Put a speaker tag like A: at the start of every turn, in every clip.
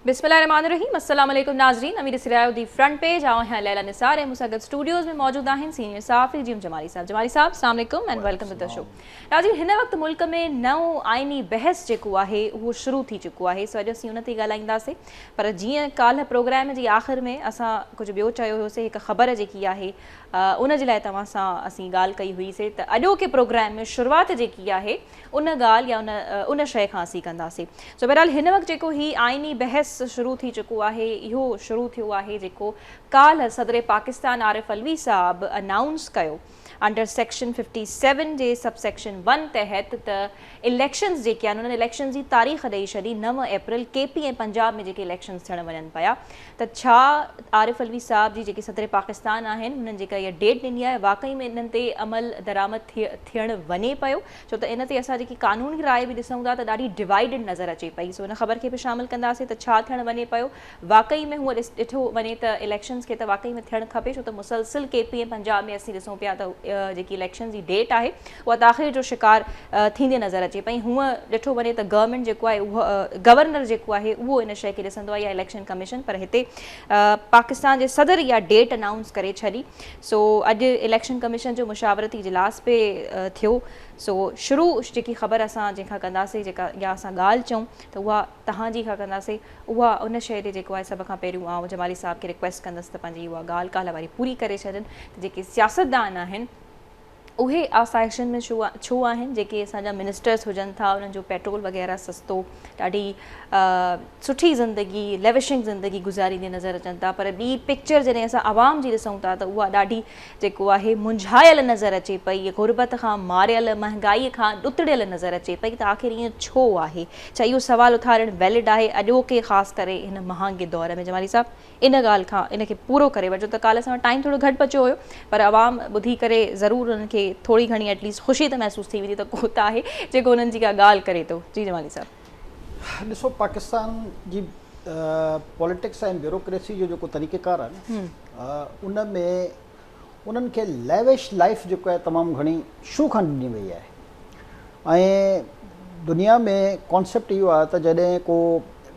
A: बिस्मिल्लाहिर्रहमानिर्रहीम। अस्सलाम वालेकुम नाज़रीन, अमीर ॾिसी रहिया आहियो the front page. आउं आहियां लैला निसार ऐं मूंसां गॾु स्टूडियोज़ में मौजूदु आहिनि सीनियर सहाफ़ी जीम जमाली साहब। जमाली साहब, अस्सलाम वालेकुम and welcome to the show. नाज़रीन, हिन वक़्तु मुल्क में नओं आइनी बहस जेको आहे उहो शुरू थी चुको आहे। सो अॼु असीं उन ते ॻाल्हाईंदासीं, पर जीअं काल्ह प्रोग्राम जी आख़िर में असां कुझु ॿियो चयो हुयोसीं, हिकु ख़बर जेकी आहे उन जे लाइ तव्हां सां असीं ॻाल्हि कई हुईसीं, त अॼोके प्रोग्राम में शुरूआत जेकी आहे उन ॻाल्हि या उन शइ खां असीं कंदासीं। सो बहरहाल हिन वक़्तु जेको ही आइनी बहस शुरू थी चुको आहे, इहो शुरू थियो आहे जेको काल्ह सदर पाकिस्तान आरिफ अलवी साहब अनाउंस कयो अंडर सेक्शन 57 जे सब सेक्शन 1 तहत त इलेक्शंस जेके आहिनि उन्हनि इलेक्शन जी तारीख़ ॾेई छॾी 9 अप्रैल के पी ऐं पंजाब में जेके इलेक्शंस थियण वञनि पिया। त छा आरिफ अलवी साहब जी जेके सदर पाकिस्तान आहिनि हुननि जेका इहा डेट ॾिनी आहे वाकई में इन्हनि ते अमल दरामद थियण वञे पियो? छो त इन ते असां जेकी कानूनी राय बि ॾिसूं था त ॾाढी डिवाइडेड नज़र अचे पई। सो इन ख़बर खे बि शामिल कंदासीं त छा थियण वञे पियो वाकई में। हूअं ॾिठो वञे त इलेक्शंस खे त वाकई में थियणु खपे, छो त मुसलसिल के पी ऐं पंजाब में असीं ॾिसूं पिया त जेकी इलेक्शन जी डेट आहे उहा ताख़ीर जो शिकार थींदी नज़र अचे पई। हूअं ॾिठो वञे त गवर्नमेंट जेको आहे उहो गवर्नर जेको आहे उहो इन शइ खे ॾिसंदो आहे या इलेक्शन कमीशन, पर हिते पाकिस्तान जे सदर इहा डेट अनाउंस करे छॾी। सो अॼु इलेक्शन कमीशन जो मुशावरती इजलास बि थियो। सो शुरू जेकी ख़बर असां जंहिंखां कंदासीं, जेका या असां ॻाल्हि चऊं त उहा तव्हांजी खां कंदासीं, उहा उन शइ ते जेको आहे सभ खां पहिरियों आउं जमाली साहब खे रिक्वेस्ट कंदसि त पंहिंजी उहा ॻाल्हि काल्ह वारी पूरी करे छॾनि त जेके सियासतदान आहिनि उहे आसाइशनि में छो आहिनि? जेके असांजा मिनिस्टर्स हुजनि था उन्हनि जो पेट्रोल वग़ैरह सस्तो, ॾाढी सुठी ज़िंदगी, लेविशिंग ज़िंदगी गुज़ारींदे नज़र अचनि था, पर ॿी पिक्चर जॾहिं असां आवाम जी ॾिसूं था त उहा ॾाढी जेको आहे मुंझायल नज़र अचे पई, ग़ुरबत खां मारियल, महांगाईअ खां ॾुतड़ियल नज़र अचे पई। त आख़िर ईअं छो आहे? छा इहो सवाल उथारणु वैलिड आहे अॼोके ख़ासि करे हिन महांगे दौर में? जमाली साहब, इन ॻाल्हि खां इन खे पूरो करे वठो। त काल्ह असां टाइम थोरो घटि बचियो हुयो, पर आवाम ॿुधी करे ज़रूरु उन्हनि खे थोरी घणी एटलीस्ट ख़ुशी त महसूसु थी वेंदी त को त आहे जेको उन्हनि जी का ॻाल्हि करे थो। जी जमाली साहब,
B: ॾिसो पाकिस्तान जी पॉलिटिक्स ऐं ब्यूरोक्रेसी जो जेको तरीक़ेकार आहे न, उन में उन्हनि खे लेविश लाइफ जेको आहे तमामु घणी शुरू खां ॾिनी वई आहे। ऐं दुनिया में कॉन्सेप्ट इहो आहे त जॾहिं को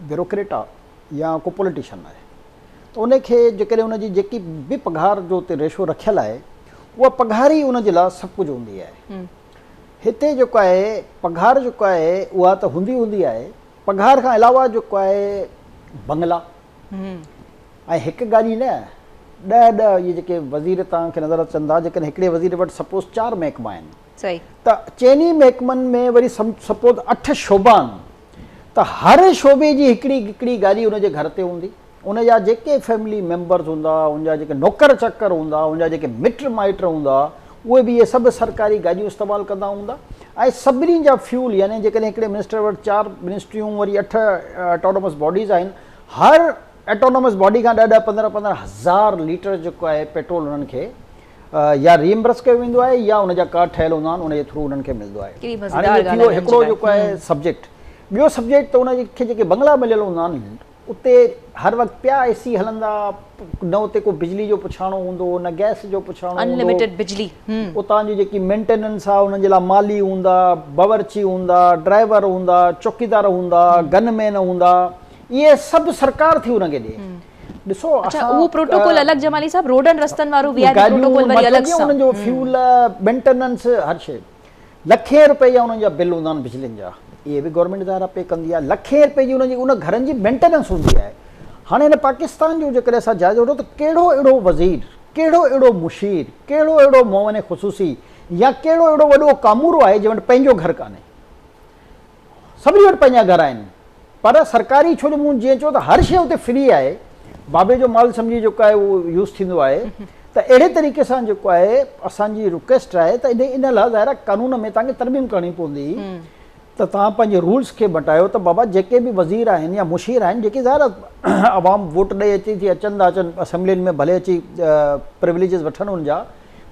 B: ब्यूरोक्रेट आहे या को पॉलिटिशियन आहे त उनखे जेकॾहिं उनजी जेकी बि पघार जो उते रेशो रखियलु आहे उहा पघार ई उन जे लाइ सभु कुझु हूंदी आहे। हिते जेको आहे पघार जेको आहे उहा त हूंदी हूंदी आहे, पघार खां अलावा जेको आहे बंगला ऐं हिकु गाॾी न 10 10 इहे जेके वज़ीर तव्हांखे नज़र अचनि था, जेकॾहिं हिकिड़े वज़ीर वटि सपोज़ 4 महकमा आहिनि त चइनी महकमनि में वरी सपोज़ 8 शोबा आहिनि त हर शोबे जी हिकिड़ी हिकिड़ी गाॾी उनजे घर ते हूंदी। उन जा जेके फैमिली मेंबर्स हूंदा, उनजा जेके नौकर चाकर हूंदा, उनजा जेके मिट माइट हूंदा, उहे बि इहे सभु सरकारी गाॾियूं इस्तेमालु कंदा हूंदा। ऐं सभिनी जा फ्यूल, यानी जेकॾहिं हिकिड़े मिनिस्टर वटि 4 मिनिस्ट्रियूं वरी 8 ऑटोनोमस बॉडीज़ आहिनि, हर ऑटोनोमस बॉडी खां 10 10 15 15 हज़ार लीटर जेको आहे पेट्रोल उन्हनि खे या रीइम्बर्स कयो वेंदो आहे या उनजा कार्ड ठहियल हूंदा आहिनि उनजे थ्रू उन्हनि खे मिलंदो आहे। हाणे इहो थियो हिकिड़ो जेको आहे सब्जेक्ट। ॿियो सब्जेक्ट त उनखे जेके बंगला मिलियल हूंदा आहिनि उते हर वक़्तु पिया एसी हलंदा, न उते को बिजली जो पुछाणो हूंदो, न गैस जो पुछाणो हूंदो,
A: अनलिमिटेड बिजली।
B: उतां जी जेकी मेंटेनेंस आहे उन्हनि जे लाइ माली हूंदा, बावर्ची हूंदा, ड्राइवर हूंदा, चौकीदार हूंदा, गनमैन हूंदा, इहे सभु सरकार थी उनखे ॾिए। ॾिसो,
A: अच्छा, उहो प्रोटोकॉल अलॻि जमाली साहब, रोडनि रस्तनि वारो वीआईपी प्रोटोकॉल वरी अलॻि सां,
B: उन्हनि जो फ्यूल, मेंटेनेंस, हर शइ। लखे रुपए जा उन्हनि जा बिल हूंदा आहिनि बिजलियुनि जा, इहे बि गवर्नमेंट ज़ाहिर पे कंदी आहे। लखे रुपए जी उन्हनि जी उन घरनि जी मेंटेनेंस हूंदी आहे। हाणे हिन पाकिस्तान जो जेकॾहिं असां जाइज़ो वठूं त कहिड़ो अहिड़ो वज़ीर, कहिड़ो अहिड़ो मुशीर, कहिड़ो अहिड़ो मुआविन ख़ुसूसी या कहिड़ो अहिड़ो वॾो कामूरो आहे जंहिं वटि पंहिंजो घर कान्हे। सभिनी वटि पंहिंजा घर आहिनि, पर सरकारी छो जो मूं जीअं चयो त हर शइ उते फ्री आहे, बाबे जो माल सम्झी जेको आहे उहो यूज़ थींदो आहे। त अहिड़े तरीक़े सां जेको आहे असांजी रिक्वेस्ट आहे त इन लाइ ज़ाहिर आहे कानून में तव्हांखे तरमीम करणी पवंदी त तव्हां पंहिंजे रूल्स खे मटायो त बाबा जेके बि वज़ीर आहिनि या मुशीर आहिनि, जेके ज़ाहिर आहे आवाम वोट ॾेई अचे थी, अचनि था अचनि असेंबलियुनि में, भले अची प्रिविलेजेस वठनि हुनजा,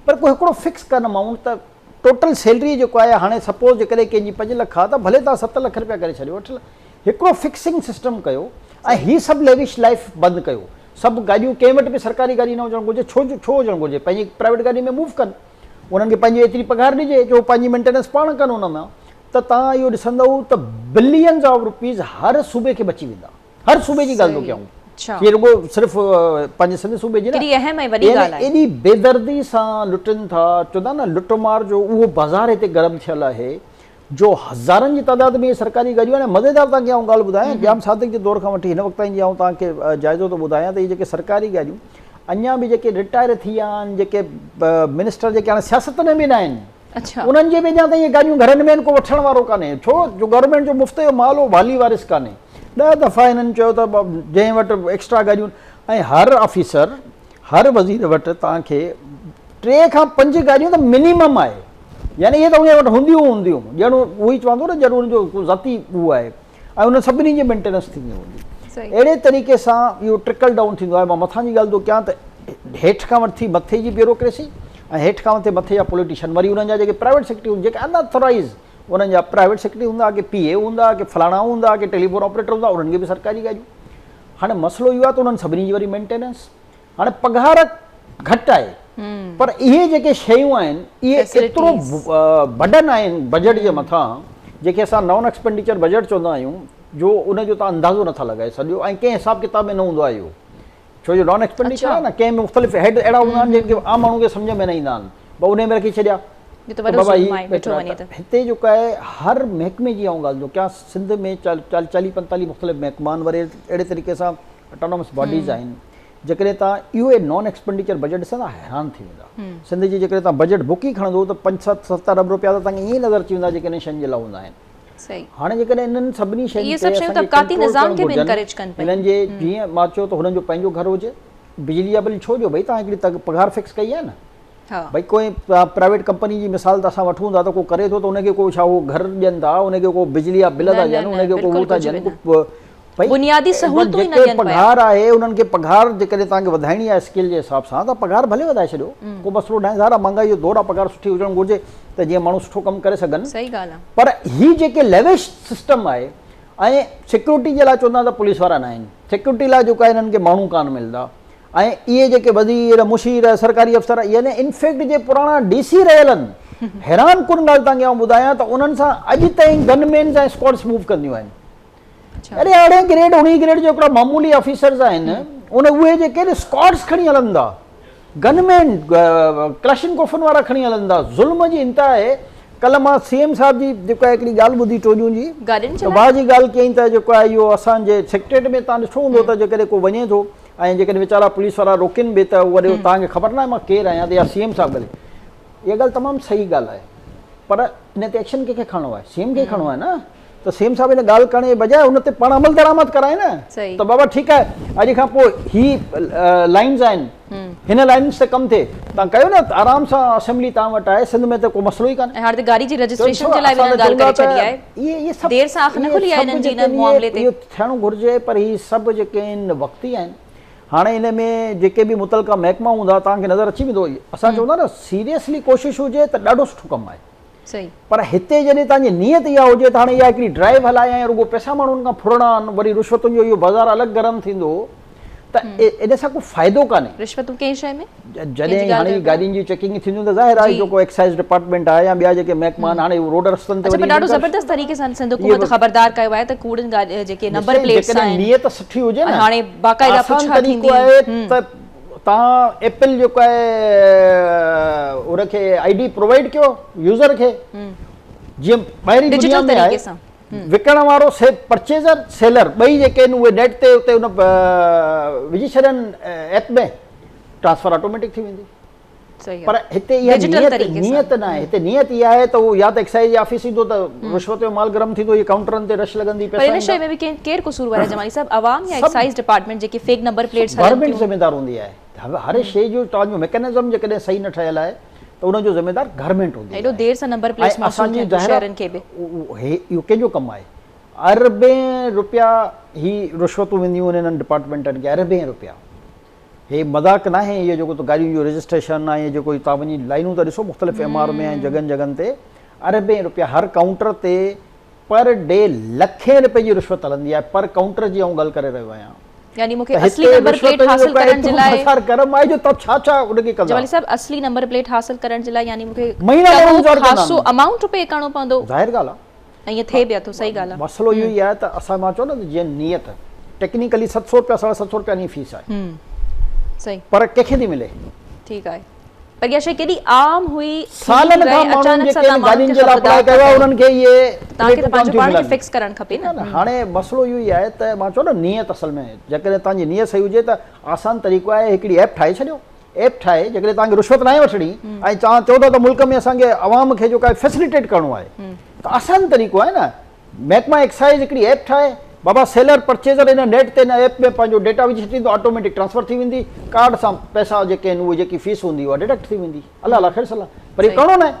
B: पर को हिकिड़ो फिक्स कनि अमाउंट त टोटल सैलरी जेको आहे हाणे सपोज़ जेकॾहिं कंहिंजी 5 लख आहे त भले तव्हां 7 लख रुपया करे छॾियो, 8 लख, हिकिड़ो फिक्सिंग सिस्टम कयो ऐं हीअ सभु लेविश लाइफ बंदि कयो। सभु गाॾियूं कंहिं वटि बि सरकारी गाॾी न हुजणु घुरिजे। छो हुजणु घुरिजे? पंहिंजी प्राइवेट गाॾी में मूव कनि, उन्हनि खे पंहिंजी एतिरी पघार ॾिजे जो पंहिंजी मेंटेनेंस पाण कनि हुन मां। त तव्हां इहो ॾिसंदव त बिलियंस ऑफ रुपीज़ हर सूबे खे बची वेंदा। هر صوبي جي ڳالهه ٿو ڪيان. هي رڳو صرف پنهنجي سنڌ صوبي جي نه،
A: ڪيڏي اهم ۽ وڏي ڳالهه آهي.
B: ايڏي بيدردي سان لٽن ٿا، چوندا نه لٽ مار جو اهو بازار هتي گرم ٿيل آهي جو هزارن جي تعداد ۾ سرڪاري گاڏيون آهن. مزيدار توهان کي آئون ڳالهه ٻڌايان، ڄام صادق جي دور کان وٺي هن وقت تائين جي آئون توهان کي جائزو ٿو ٻڌايان ته اهي جيڪي سرڪاري گاڏيون اڃا به جيڪي رٽائر ٿي ويا آهن، جيڪي منسٽر جيڪي هاڻي سياست ۾ به نه آهن، انهن جي به اڃا تائين اهي گاڏيون گهرن ۾ آهن، ڪو وٺڻ وارو ڪانهي، ڇو جو گورنمينٽ جو مفت جو مال هو، والي وارث ڪانهي. 10 دفعا هنن چيو ته جنهن وٽ ايڪسٽرا گاڏيون ۽ هر آفيسر هر وزير وٽ توهان کي 3 کان 5 گاڏيون ته منيمم آهي، يعني اهي ته انهن وٽ هونديون هونديون، ڄڻ اهو ئي چوان ٿو نه ڄڻ انهن جو ڪو ذاتي اهو آهي ۽ انهن سڀني جي مينٽيننس ٿيندي هوندي. اهڙي طريقي سان اهو ٽرڪل ڊائون ٿيندو آهي. مان مٿان جي ڳالهه ٿو ڪيان ته هيٺ کان وٺي مٿي جي بيوروڪريسي ۽ هيٺ کان وٺي مٿي جا پوليٽيشن، وري انهن جا جيڪي پرائيويٽ سيڪريٽري هوندا جيڪي ان اٿورائيز انهن جا پرائيويٽ سيڪريٽري هوندا، ڪي پي اي هوندا، ڪي فلاڻا هوندا، ڪي ٽيليفون آپريٽر هوندا، انهن کي به سرڪاري گاڏيون. هاڻي مسئلو اهو آهي ته انهن سڀني جي وري مينٽيننس، هاڻي پگهار گهٽ آهي پر اهي جيڪي شيون آهن اهي ايترو برڊن آهن بجيٽ جي مٿان، جيڪي اسان نان ايڪسپينڊيچر بجيٽ چوندا آهيون، جو ان جو توهان اندازو نٿا لڳائي سگهو ۽ ڪنهن حساب ڪتاب ۾ نه هوندو آهي اهو، ڇو جو نان ايڪسپينڊيچر آهي نه، ڪنهن ۾ مختلف هيڊ اهڙا هوندا آهن جن کي عام ماڻهو کي سمجهه ۾ نه ايندا آهن، بابا انهي ۾ رکي ڇڏيا بابا هي هتي جيڪو آهي هر محڪمي جي آئون ڳالهه ٿو ڪيان، سنڌ ۾ 40 45 مختلف محڪما آهن، وري اهڙي طريقي سان اٽانومس باڊيز آهن. جيڪڏهن توهان اهو ئي نان ايڪسپينڊيچر بجيٽ ڏسندا حيران ٿي ويندا. سنڌ جي جيڪڏهن توهان بجيٽ بڪ ئي کڻندو ته 5 7 7 ارب روپيا ته توهان کي ائين ئي نظر اچي ويندا جيڪي انهن شين جي لاء هوندا آهن. هاڻي جيڪڏهن انهن سڀني شين تي اسان کي ڪنٽرول ڪرڻ گهرجن، هنن جي جيئن مان چيو ته هنن جو پنهنجو گهر هجي، بجلي جا بل ڇو جو ڀئي توهان هڪڙي پگهار فڪس ڪئي آهي نه، ڀئي ڪوئي پرائيويٽ ڪمپني جي مثال ته اسان وٺون ٿا ته ڪو ڪري ٿو ته ان کي ڪو ڇا اهو گهر ڏين ٿا، ان کي ڪو بجلي جا بل ٿا ڏين، ان کي ڪو هو ٿا ڏين، ڪو ڀئي
A: بنيادي سهولتون ئي نه ڏين پيا.
B: پگهار آهي انهن کي پگهار جيڪڏهن توهان کي وڌائڻي آهي اسڪيل جي حساب سان ته پگهار ڀلي وڌائي ڇڏيو، ڪو مسئلو ناهي. ظاهر آهي مهانگائي جو دور آهي، پگهار سٺي هجڻ گهرجي ته جيئن ماڻهو سٺو ڪم ڪري سگهن.
A: صحيح ڳالهه آهي.
B: پر هي جيڪي ليوش سسٽم آهي ۽ سيڪيورٽي جي لاء چوندا ته پوليس وارا ناهن، سيڪيورٽي لاء جيڪو آهي انهن کي ماڻهو ڪانه ملندا ۽ اهي جيڪي وزير، مشير، سرڪاري افسر يعني انفيڪٽ جي پراڻا ڊي سي رهيل آهن، حيران ڪن ڳالهه توهان کي آئون ٻڌايان ته انهن سان اڄ تائين گن مينز ۽ اسڪواڊس موو ڪنديون آهن. اري 18 گريڊ 19 گريڊ جو هڪڙا معمولي آفيسرز آهن ان اهي جيڪي آهن اسڪواڊس کڻي هلن ٿا، گن مين ڪلاشن ڪوفن وارا کڻي هلن ٿا. ظلم جي انتها آهي. ڪلهه مان سي ايم صاحب جي جيڪو آهي هڪڙي ڳالهه ٻڌي ٽوڄون جي ته واهه جي ڳالهه ڪيائين ته جيڪو آهي اهو اسان جي سيڪريٽريٽ ۾ تان ڏٺو هوندو ته جيڪڏهن ڪو وڃي ٿو ۽ جيڪڏهن ويچارا پوليس وارا روڪين به ته وري توهان کي خبر ناهي مان ڪير آهيان ته يا سي ايم صاحب ڳالهي. اها ڳالهه تمام صحيح ڳالهه آهي پر ان تي ايڪشن ڪنهن کي کڻڻو آهي؟ سي ايم کي ئي کڻڻو آهي نه. ته سي ايم صاحب ان ڳالهه ڪرڻ جي بجاء ان تي پاڻ عمل درآمد ڪرائي نه ته بابا ٺيڪ آهي اڄ کان پوء هي لائنز آهن هن لائنز تي ڪم ٿئي تان ڪيو نه آرام سان اسيمبلي تان وٽ آهي سنڌ ۾ ته ڪو مسئلو ئي ڪانهي.
A: ۽ هاڻي ته گاڏي جي رجسٽريشن جي لاء به انهن ڳالهه ڪري ڇڏي آهي.
B: اهي سڀ
A: دير سان اک نه کلي آهي انهن جي ان معاملي تي.
B: اهو ٿيڻ گهرجي پر هي سڀ جيڪي آهن وقتي آهن هاڻي ان ۾ جيڪي به متعلقه محڪما هوندا توهان کي نظر اچي ويندو اسان چوندا نه سيريسلي ڪوشش هجي ته ڏاڍو سٺو ڪم آهي. پر هتي جڏهن توهان جي نيت اها هجي ته هاڻي اها هڪڙي ڊرائيو هلائي ۽ رڳو پئسا ماڻهن کان ڦرڻا آهن، وري رشوتن جو اهو بازار الڳ گرم ٿيندو ته ان سان ڪو فائدو ڪانهي.
A: رشوتون ڪنهن شيء ۾؟
B: جڏهن هاڻي گاڏين جي چيڪنگ ٿينديون ته ظاهر آهي جيڪو ايڪسائيز ڊپارٽمينٽ آهي يا ٻيا جيڪي محڪما آهن هاڻي روڊ رستن تي
A: وري اڇا پر ڏاڍو زبردست طريقي سان سنڌ حڪومت خبردار ڪيو آهي ته ڪوڙن جيڪي نمبر پليٽس آهن
B: جيڪڏهن نيت سٺي هجي نه
A: هاڻي باقاعده
B: پڇا ٿيندي آسان طريقو آهي ته توهان ايپل جيڪو آهي ان کي I D provide ڪيو يوزر کي جيئن ٻاهرين دنيا ۾ آهي وڪڻ وارو سي پرچيزر سيلر ٻئي جيڪي آهن اهي نيٽ تي اتي ان وجهي ڇڏن ايپ ۾ ٽرانسفر آٽوميٽڪ ٿي ويندي. پر هتي اها نيت نيت نه آهي هتي نيت اها آهي ته هو يا ته ايڪسائيز جي آفيس ايندو ته رشوت جو مال گرم ٿيندو هي ڪائونٽرن تي رش لڳندي
A: پئسا پر ان شيء ۾ به ڪير قصوروار آهي جمالي صاحب عوام يا ايڪسائيز ڊپارٽمينٽ جيڪي فيڪ نمبر پليٽس
B: هلن ٿيون گورنمينٽ ذميدار هوندي آهي هر شيء جو توهان جو ميڪنزم جيڪڏهن صحيح نه ٺهيل آهي ته ان جو ذميدار گورنمينٽ هوندي
A: آهي ايڏو دير سان نمبر پليٽس موصول ٿين ٿيون شهرين کي به
B: هي اهو ڪنهن جو ڪم آهي اربين روپيا هي رشوتون وينديون آهن انهن ڊپارٽمينٽن کي اربين روپيا هي مذاق ناهي اهو جيڪو گاڏين جو رجسٽريشن آهي جيڪو توهان وڃي لائنون ٿا ڏسو مختلف ايم آر ۾ ۽ جڳهن جڳهن تي اربين روپيا هر ڪائونٽر تي پر ڊي لکين رپئي جي رشوت هلندي آهي پر ڪائونٽر جي آئون ڳالهه ڪري رهيو آهيان.
A: يعني مون کي اصلي نمبر پليٽ حاصل ڪرڻ جي لاء
B: بازار گرم آهي جو توهان ڇا ڇا ان کي ڪندا.
A: جمالي صاحب اصلي نمبر پليٽ حاصل ڪرڻ جي لاء يعني مون کي
B: مهينا ماڻهو انتظار ڪندا
A: خاصو امائونٽ پي ڪرڻو پوندو.
B: ظاهر ڳالهه
A: آهي. ائين ٿئي به اٿو صحيح ڳالهه آهي.
B: مسئلو اهو ئي آهي ته اسان مان چئو نه ته جيئن نيت ٽيڪنيڪلي 700 رپيا 750 رپيا ان فيس آهي.
A: صحيح.
B: پر ڪنهن کي ٿي ملي؟
A: ٺيڪ آهي. پر اها شيء ڪيڏي عام هئي،
B: سالن کان ماڻهن جيڪي گاڏين جي لاء اپلاء ڪيو آهي انهن کي اهي
A: توهان کي ته پنهنجو پاڻ کي فڪس ڪرڻ کپي نه.
B: هاڻي مسئلو اهو ئي آهي ته مان چيو نه نيت اصل ۾ جيڪڏهن توهان جي نيت صحيح هجي ته آسان طريقو آهي هڪڙي ايپ ٺاهي ڇڏيو، ايپ ٺاهي جيڪڏهن توهان کي رشوت ناهي وٺڻي ۽ توهان چئو ٿا ته ملڪ ۾ اسان کي عوام کي جيڪو آهي فيسليٽيٽ ڪرڻو آهي ته آسان طريقو آهي نه. محڪمه ايڪسائيز هڪڙي ايپ ٺاهي بابا سيلر پرچيزر ان نيٽ تي ان ايپ ۾ پنهنجو ڊيٽا وجهي ڇڏيندو آٽوميٽڪ ٽرانسفر ٿي ويندي ڪارڊ سان پئسا جيڪي آهن اهي جيڪي فيس هوندي اها ڊڊڪٽ ٿي ويندي الله الله خير صلاح پر اهو ڪرڻو ناهي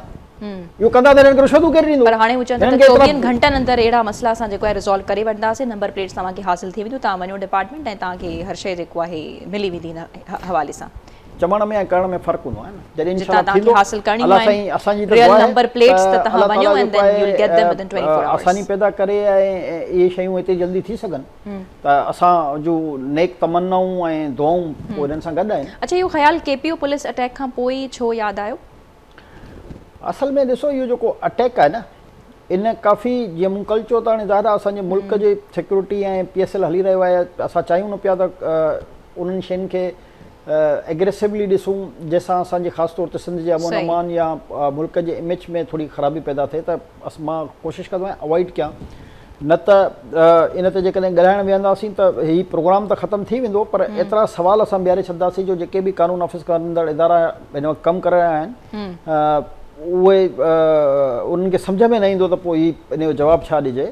B: اهو ڪندا ته هنن کي رشوتون ڪير ڏيندو.
A: پر هاڻي هو چون ٿا ته 24 گهنٽن اندر اهڙا مسئلا اسان جيڪو آهي ريزالو ڪري وٺنداسين نمبر پليٽس توهان کي حاصل ٿي وينديون توهان وڃو ڊپارٽمينٽ ۽ توهان کي هر شيء جيڪو آهي ملي ويندي ان حوالي سان.
B: چوڻ ۾ ۽ ڪرڻ ۾ فرق هوندو آهي نه جڏهن انشاء
A: الله ٿيندو حاصل ڪرڻيون آهن
B: سائين اسان جي
A: ته ريئل نمبر پليٽس ته توهان وڃو and then you will get them within 24 hours
B: آساني پيدا ڪري ۽ اهي شيون هتي جلدي ٿي سگهن ته اسان جون نيڪ تمنائون ۽ دعائون پوء انهن سان گڏ آهن.
A: اڇا اهو خيال K P O police attack کان پوء ئي ڇو ياد آيو؟
B: اصل ۾ ڏسو اهو جيڪو اٽيڪ آهي نه ان ڪافي جيئن مون ڪل چيو ته هاڻي ظاهر آهي اسان جي ملڪ جي سيڪيورٽي ۽ پي ايس ايل هلي رهيو آهي اسان چاهيون نه پيا ته انهن شين کي ايگريسولي ڏسون جنهن سان اسان جي خاص طور تي سنڌ جي امن امان يا ملڪ جي اميج ۾ ٿوري خرابي پيدا ٿئي ته مان ڪوشش ڪندو آهيان اوائڊ ڪيان نه ته ان تي جيڪڏهن ڳالهائڻ ويهنداسين ته هي پروگرام ته ختم ٿي ويندو پر ايترا سوال اسان بيهاري ڇڏنداسين جو جيڪي به قانون نافذ ڪندڙ ادارا هن وقت ڪم ڪري رهيا آهن اهي انهن کي سمجهه ۾ نه ايندو ته پوء هي ان جو جواب ڇا ڏجي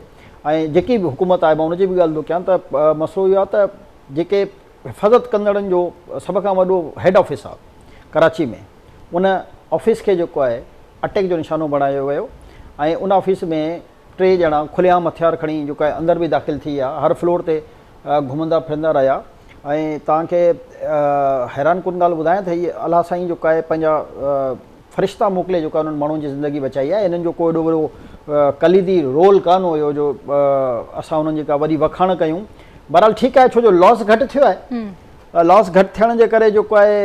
B: ۽ جيڪي به حڪومت آهي مان ان جي به ڳالهه ٿو ڪيان ته مسئلو اهو آهي ته جيڪي حفاظت ڪندڙن جو سڀ کان وڏو هيڊ آفيس آهي ڪراچي ۾ ان آفيس کي جيڪو آهي اٽيڪ جو نشانو بڻايو ويو ۽ ان آفيس ۾ ٽي ڄڻا کلي عام هٿيار کڻي جيڪو آهي اندر به داخل ٿي ويا هر فلور تي گهمندا ڦرندا رهيا ۽ توهان کي حيران ڪن ڳالهه ٻڌايان ته هي الله سائين جيڪو آهي پنهنجا فرشتا موڪلي جيڪو انهن ماڻهن جي زندگي بچائي آهي انهن جو ڪو ايڏو وڏو ڪليدي رول ڪانه هيو جو اسان انهن جي ڪا وڏي وکاڻ ڪيون بهرحال ٺيڪ آهي ڇو جو لاس گهٽ ٿيو آهي لاس گهٽ ٿيڻ جي ڪري جيڪو آهي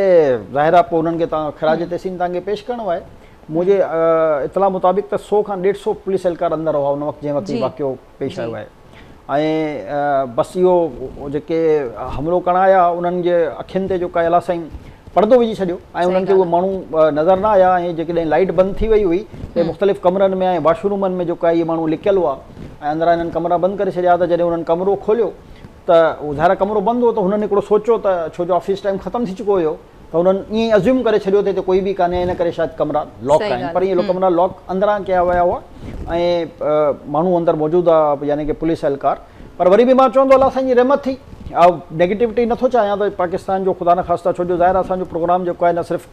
B: ظاهر آهي پوء انهن کي تان خراج تحسين تان کي پيش ڪرڻو آهي منهنجي اطلاع مطابق ته 100 کان 150 پوليس اهلڪار اندر هئا ان وقت جنهن وقت هي واقعو پيش آيو آهي ۽ بس اهو جيڪي حملو ڪرڻ آيا انهن جي اکين تي جيڪو آهي الله سائين پردو وجهي ڇڏيو ۽ انهن کي اهي ماڻهو نظر نه آيا ۽ جيڪڏهن لائيٽ بند ٿي وئي هئي ته مختلف ڪمرن ۾ ۽ واش رومن ۾ جيڪو آهي اهي ماڻهو لڪيل هئا ۽ اندران انهن ڪمرا بند ڪري ڇڏيا ته جڏهن انهن ڪمرو کوليو ته ظاهر آهي ڪمرو بند هو ته هنن هڪڙو سوچيو ته ڇو جو آفيس ٽائيم ختم ٿي چڪو هيو ته هنن ائين ئي ازيوم ڪري ڇڏيو ته هتي ڪوئي به ڪانهي ان ڪري شايد ڪمرا لاڪ آهن پر اهي ڪمرا لاڪ اندران ڪيا ويا هئا ۽ ماڻهو اندر موجود هئا يعني ڪي پوليس اهلڪار پر وري به مان چوندو الله سائين جي رحمت ٿي آء نيگيٽوٽي نٿو چاهيان ته پاڪستان جو خدا نخواسته ڇو جو ظاهر آهي اسان جو پروگرام جيڪو آهي نه صرف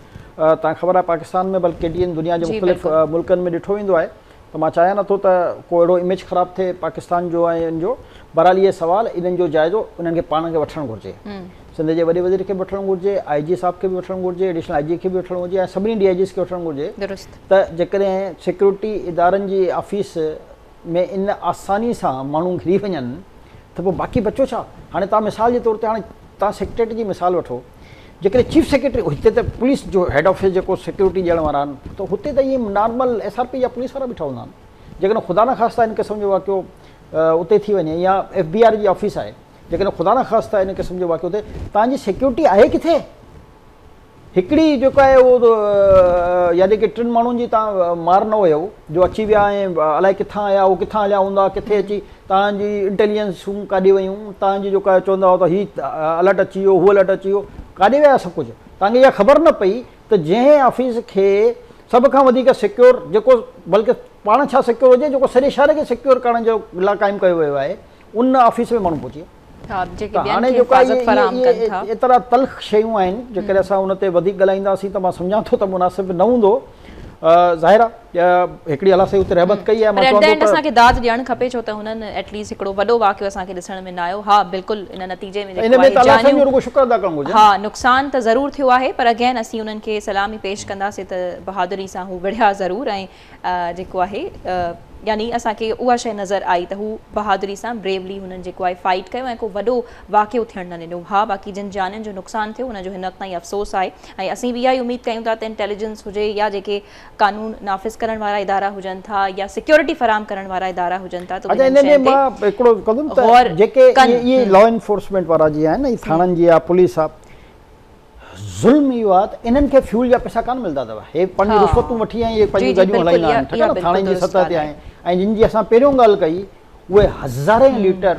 B: تان خبر آهي پاڪستان ۾ بلڪ ڪي ٽي اين دنيا جي مختلف ملڪن ۾ ڏٺو ويندو آهي ته مان چاهيان نٿو ته ڪو اهڙو اميج خراب ٿئي پاڪستان جو ۽ ان جو بهرحال اهي سوال انهن جو جائزو انهن کي پاڻ کي وٺڻ گهرجي سنڌ جي وڏي وزير کي به وٺڻ گهرجي آء جي صاحب کي به وٺڻ گهرجي ايڊيشنل I جي کي به وٺڻ گهرجي ۽ سڀني ڊي I Gs کي وٺڻ گهرجي ته جيڪڏهن سيڪيورٽي ادارن جي آفيس ۾ ان آساني سان ماڻهو گهري وڃن ته پوء باقي بچو ڇا؟ هاڻي توهان مثال جي طور تي هاڻي توهان سيڪريٽريٽ جي مثال وٺو جيڪڏهن چيف سيڪريٽري هتي ته پوليس جو هيڊ آفيس جيڪو سيڪيورٽي ڏيڻ وارا آهن ته هتي ته ائين نارمل ايس آر پي جا پوليس وارا بيٺا هوندا آهن جيڪڏهن خدا نخواسته ان قسم جو واقعو اتي ٿي وڃي يا ايف بي آر جي آفيس آهي جيڪڏهن خدا نخواسته ان قسم جو واقعو ٿئي توهان جي سيڪيورٽي آهي ڪٿي؟ هڪڙي جيڪو آهي اهو يعني ڪي ٽن ماڻهن جي تان مار نه هيو جو اچي ويا ۽ الائي ڪٿان آيا هو ڪٿان هليا هوندا ڪٿي اچي تان جي انٽيليجنسون ڪاڏي ويون تان جي جيڪو آهي چوندا هئا ته هي الرٽ اچي ويو هو الرٽ اچي ويو ڪاڏي ويا سڀ ڪجهه تان کي اها خبر نه پئي ته جنهن آفيس کي سڀ کان وڌيڪ سيڪيور جيڪو بلڪه پاڻ ڇا سيڪيور هجي جيڪو سڄي شهر کي سيڪيور ڪرڻ جو لاء قائم ڪيو ويو آهي ان آفيس ۾ ماڻهو پهچي ويا.
A: ٿا جيڪي ٻين کي حفاظت فراهم ڪن ٿا.
B: ايترا تلخ شيون آهن جيڪڏهن اسان ان تي وڌيڪ ڳالهائينداسين ته مان سمجهان ٿو ته مناسب نه هوندو. ظاهر آهي هڪڙي الله سائين اتي رحمت ڪئي آهي
A: مان چوان ٿو ته اسان کي داد ڏيڻ کپي ڇو ته هنن ايٽ ليسٽ هڪڙو وڏو واقعو اسان کي ڏسڻ ۾ نه آيو. ها بلڪل ان نتيجي ۾
B: جيڪو آهي جانيون رڳو شڪر ادا ڪرڻ گهرجي.
A: ها نقصان ته ضرور ٿيو آهي پر اگين اسين انهن کي سلام ئي پيش ڪنداسين ته بهادري سان هو وڙهيا ضرور ۽ جيڪو آهي يعني اسان کي اها شيء نظر آئي ته هو بهادري سان بريولي هنن جيڪو آهي فائيٽ ڪيو ۽ ڪو وڏو واقعو ٿيڻ نه ڏنو. ها باقي جن جانين جو نقصان ٿيو ان جو هن وقت تائين افسوس آهي ۽ اسين به اها ئي اميد ڪيون ٿا ته انٽيليجنس هجي يا جيڪي قانون نافذ ڪرڻ وارا ادارا هجن ٿا يا سيڪيورٽي فراهم ڪرڻ وارا ادارا هجن ٿا ته
B: اچا
A: اهي
B: ان
A: انهن
B: ۾
A: شين تي
B: مان هڪڙو ڪندم ته
A: غور
B: جيڪي
A: ڪن.
B: اهي اهي لا انفورسمينٽ وارا جي آهن نه ٿاڻن جي يا پوليس آ ظلم اهو آهي ته انهن کي فيول جا پئسا ڪانه ملندا اٿو. هي پنهنجون رشوتون وٺي ۽ اهي پنهنجون گاڏيون هلائيندا آهن، ٺيڪ آهي نه، ٿاڻن جي سطح تي آهن ۽ جن جي اسان پهريون ڳالهه ڪئي اهي هزارين ليٽر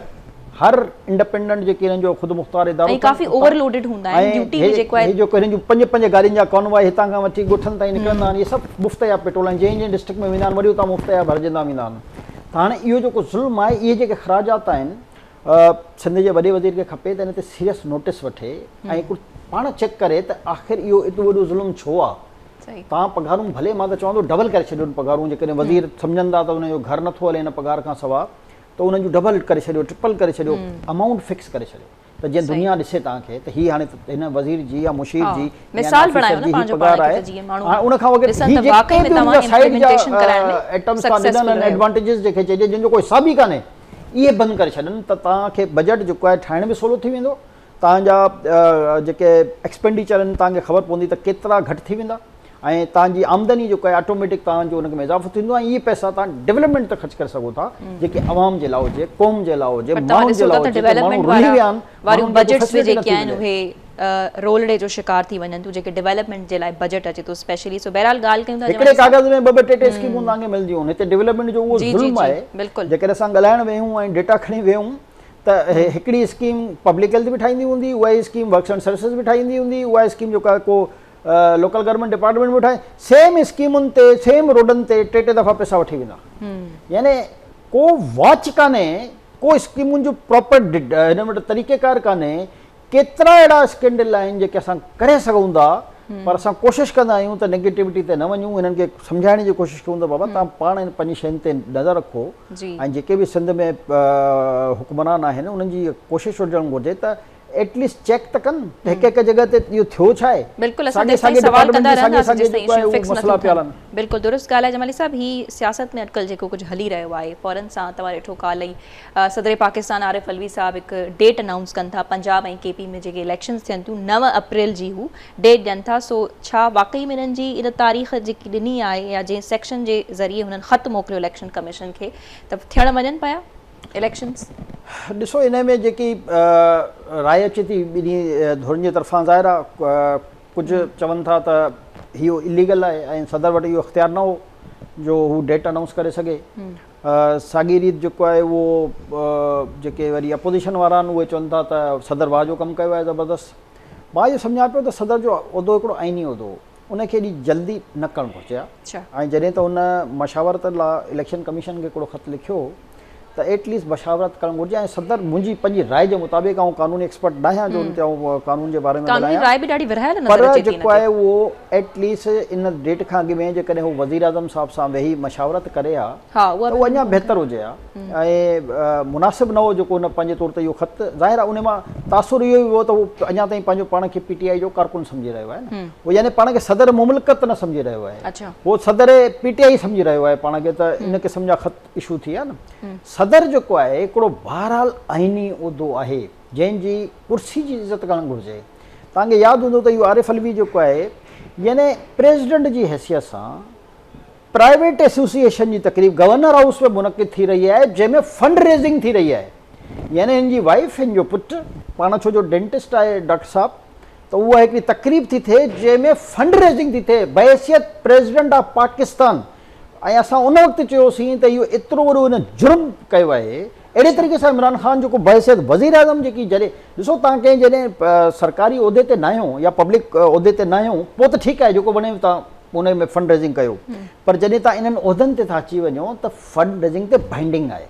B: هر انڊپينڊنٽ جيڪي انهن جو خود مختار ادارو
A: ۽ ڪافي اوور لوڊيڊ هوندا آهن، ڊيوٽي به جيڪو آهي
B: هي جيڪو هنن جون پنج پنج گاڏين جا ڪانواء هتان کان وٺي ڳوٺن تائين نڪرندا آهن، اهي سڀ مفت جا پيٽرول آهن، جنهن جنهن ڊسٽرڪٽ ۾ ويندا آهن وري اتان مفت جا ڀرجندا ويندا آهن. ته هاڻي اهو جيڪو ظلم آهي، اهي جيڪي اخراجات آهن سنڌ جي وڏي وزير کي کپي ته ان تي سيريس نوٽيس وٺي ۽ هڪ پاڻ چيڪ ڪري ته آخر اهو ايترو وڏو ظلم ڇو آ؟ توهان پگهارون ڀلي مان ته چوان ٿو ڊبل ڪري ڇڏيو پگهارون جيڪڏهن وزير سمجهن ٿا ته انهن جو گهر نٿو هلي ان پگهار کان سوا ته انهن جون ڊبل ڪري ڇڏيو ٽرپل ڪري ڇڏيو امائونٽ فڪس ڪري ڇڏيو ته جيئن دنيا ڏسي توهان کي ته هي هاڻي هن وزير جي يا مشير جي يا هن آفيسر جي هي پگهار آهي هاڻي ان کان وغير هي جيڪي به ان جا سائيڊ جا ائٽمز تان ڏنل آهن ايڊوانٽيجز جيڪي چئجي جن جو ڪو حساب ئي ڪانهي اهي بند ڪري ڇڏن ته توهان کي بجيٽ جيڪو آهي ٺاهڻ به سولو ٿي ويندو توهان جا جيڪي ايڪسپينڊيچر آهن توهان کي خبر پوندي ته ڪيترا گهٽ ٿي ويندا ۽ توهان جي آمدني جيڪو آهي آٽوميٽڪ توهان جو ان ۾ اضافو ٿيندو ۽ اهي پئسا توهان ڊيولپمينٽ تي خرچ ڪري سگهو ٿا جيڪي عوام جي لاء هجي قوم جي لاء هجي ماڻهن جي لاء هجي ته ماڻهو رلي ويا آهن
A: واريون
B: ماڻهن کي ڪو
A: بجيٽس به
B: فيسلٽي
A: جيڪي
B: نٿي
A: آهن
B: ملي.
A: اهي رولڙي جو شڪار ٿي وڃن ٿيون جيڪي ڊيولپمينٽ جي لاء بجيٽ اچي ٿو اسپيشلي سو بهرحال ڳالهه ڪيون ٿا
B: هڪڙي
A: جمالي صاحب
B: ڪاغذ ۾ ٻه ٻه ٽي ٽي اسڪيمون توهان کي ملنديون هتي ڊيولپمينٽ جو اهو
A: جي جي
B: ظلم
A: جي
B: آهي
A: بلڪل
B: جيڪڏهن اسان ڳالهائڻ ويهون ۽ ڊيٽا کڻي ويهون ته هڪڙي اسڪيم پبلڪ هيلٿ به ٺاهيندي هوندي اها ئي اسڪيم ورڪس اينڊ سروسز به ٺاهيندي هوندي اها اسڪيم جيڪا ڪو لوڪل گورنمينٽ ڊپارٽمينٽ به ٺاهي سيم اسڪيمن تي سيم روڊن تي ٽي ٽي دفعا پئسا وٺي ويندا يعني ڪو واچ ڪانهي ڪو اسڪيمن جو پراپر هن وٽ طريقيڪار ڪانهي ڪيترا اهڙا اسڪينڊل آهن جيڪي اسان ڪري سگهون ٿا پر اسان ڪوشش ڪندا آهيون ته نيگيٽوٽي تي نه وڃون هنن کي سمجهائڻ جي ڪوشش ڪيون ته بابا توهان پاڻ پنهنجي شين تي نظر رکو ۽ جيڪي به سنڌ ۾ حڪمران آهن انهن جي ڪوشش هجڻ گهرجي ته ايٽ ليسٽ چيڪ ته ڪن ته هڪ هڪ جڳهه تي اهو ٿيو ڇا آهي.
A: بلڪل اسان
B: ساڳي
A: تيستائين
B: ساڳي
A: سوال
B: ڊپارٽمينٽ
A: ڪندا
B: جي ساڳي
A: رهنداسين
B: ساڳي
A: جيستائين
B: جيڪو آهي
A: اشو
B: اهو
A: فڪس نه
B: مسئلا
A: ٿيون
B: پيا
A: ٿين.
B: هلن.
A: بلڪل درست ڳالهه آهي جمالي صاحب هي سياست ۾ اڄڪلهه جيڪو ڪجهه هلي رهيو آهي فورن سان توهان ڏٺو ڪالهه ئي صدر پاڪستان عارف علوي صاحب هڪ ڊيٽ انائونس ڪن ٿا پنجاب ۽ ڪي پي ۾ جيڪي اليڪشنز ٿين ٿيون 9 اپريل جي هو ڊيٽ ڏين ٿا سو ڇا واقعي ۾ انهن جي ان تاريخ جيڪي ڏني آهي يا جنهن سيڪشن جي ذريعي هنن خط موڪليو اليڪشن ڪميشن کي ته ٿيڻ وڃن پيا اليڪشنز؟
B: ڏسو انهي ۾ جيڪي راء اچي ٿي ٻنهي ڌرين جي طرفان ظاهر آهي ڪجهه چون ٿا ته اهو اليگل آهي ۽ صدر وٽ اهو اختيار نه هو جو هو ڊيٽ انائونس ڪري سگهي ساڳي ريت جيڪو آهي اهو جيڪي وري اپوزيشن وارا آهن اهي چون ٿا ته صدر واهه جو ڪم ڪيو آهي زبردست مان اهو سمجهان پيو ته صدر جو عهدو هڪڙو آئيني عهدو هو ان کي ايڏي جلدي نه ڪرڻ گهرجي ها ۽ جڏهن ته هن مشاورت لا اليڪشن ڪميشن کي هڪڙو خط لکيو هو ته ايٽ ليسٽ مشاورت ڪرڻ گهرجي ۽ صدر منهنجي پنهنجي راء جي مطابق آئون قانوني ايڪسپرٽ ناهيان جو ان تي آئون قانون جي باري ۾
A: قانوني
B: ڳالهايان
A: راء به ڏاڍي ورهايل
B: پر
A: نظر اچي ٿي ان
B: جيڪو
A: تي.
B: آهي اهو ايٽ ليسٽ ان ڊيٽ کان اڳ ۾ جيڪڏهن هو وزيراعظم صاحب سان ويهي مشاورت ڪري ها
A: ها اها
B: ته
A: به
B: اهو اڃا
A: ممڪن
B: بهتر هجي ها ۽ مناسب نه هو جيڪو هن پنهنجي طور تي اهو خط ظاهر آهي ان مان تاثر اهو ئي هو ته هو اڃا تائين پنهنجو پاڻ کي پي ٽي آء جو ڪارڪن سمجهي رهيو آهي نه هو يعني پاڻ کي صدر مملڪت نه سمجهي رهيو آهي هو صدر پي ٽي آء سمجهي رهيو آهي پاڻ کي ته ان قسم جا خط اشو ٿي ويا نه صدر جيڪو آهي هڪڙو بهرحال آئيني عهدو آهي جنهن جي ڪرسي جي عزت ڪرڻ گهرجي توهان کي ياد هوندو ته اهو عارف علوي جيڪو آهي يعني پريزيڊنٽ جي حيثيت سان پرائيويٽ ايسوسيئيشن جي تقريب گورنر هائوس ۾ منعقد ٿي رهي آهي جنهن ۾ فنڊ ريزنگ ٿي رهي آهي يعني هن جي وائيف هن جو پٽ پاڻ ڇو جو ڊينٽسٽ آهي ڊاڪٽر صاحب ته اها هڪڙي تقريب ٿي ٿئي جنهن ۾ فنڊ ريزنگ ٿي ٿئي بحيثيت پريزيڊنٽ آف پاڪستان ۽ اسان ان وقت چيوسين ته اهو ايترو وڏو هن جرم ڪيو آهي اهڙي طريقي سان عمران خان جيڪو بحيثيت وزيراعظم جيڪي جڏهن ڏسو توهان ڪنهن جڏهن سرڪاري عهدي تي ناهيو يا پبلڪ عهدي تي ناهيو پوء ته ٺيڪ آهي جيڪو وڻي توهان ان ۾ فنڊ ريزنگ ڪيو پر جڏهن توهان انهن عهدن تي ٿا اچي وڃو ته فنڊ ريزنگ تي بائنڊنگ آهي